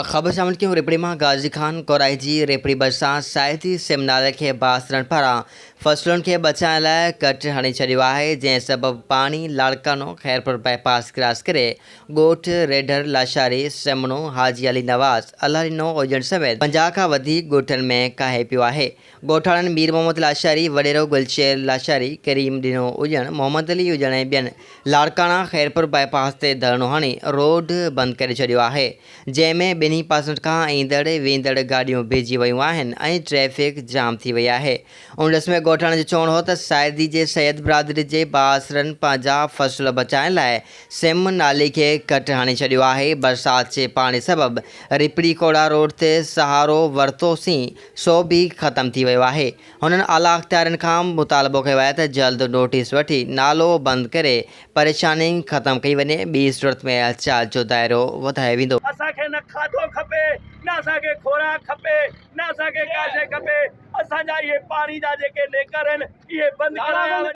خبر شامل ڪيون رپڙي مان غازي خان ڪورائي جي رپڙي ڀرسان سائتي سم نالي کي بااثرن پاران فصلن کي بچائڻ لاء ڪٽ هڻي ڇڏيو آهي جنهن سبب پاڻي لاڙڪاڻو خيرپور باء پاس ڪراس ڪري ڳوٺ ريڍر لاشاري سمڻو حاجي علي نواز الله ڏنو اوڄڻ سميت 50 کان وڌيڪ ڳوٺن ۾ ڪاهي پيو آهي ڳوٺاڻن مير محمد لاشاري، وڏيرو گلشير لاشاري، ڪريم ڏنو اڄڻ، محمد علي اڄڻ ۽ ٻين لاڙڪاڻا خيرپور باء پاس تي ڌرڻو هڻي روڊ بند ڪري ڇڏيو آهي، جنهن ۾ ٻنهي پاسن کان ايندڙ ويندڙ گاڏيون بيهجي ويون آهن ۽ ٽريفڪ جام ٿي وئي آهي. ان ڏس ۾ ڳوٺاڻن جو چوڻ هو ته سائدي جي سيد برادري جي بااثرن پنهنجا فصل بچائڻ لاء سم نالي کي ڪٽ هڻي ڇڏيو آهي، برسات جي پاڻي سبب رپڙي کوڙا روڊ تي سهارو ورتوسين سو به ختم ٿي ويو آهي. هنن اعليٰ اختيارين کان مطالبو ڪيو آهي ته جلد نوٽيس وٺي نالو بند ڪري پريشاني ختم ڪئي وڃي، ٻي صورت ۾ احتجاج جو دائرو وڌايو ويندو. اسان کي نه کاڌو کپي، نه اسان کي خوراڪ کپي، نه اسان کي ڪا شيء کپي، اسان جا اهي پاڻي جا جيڪي نيڪر آهن اهي بند ڪرايا وڃن.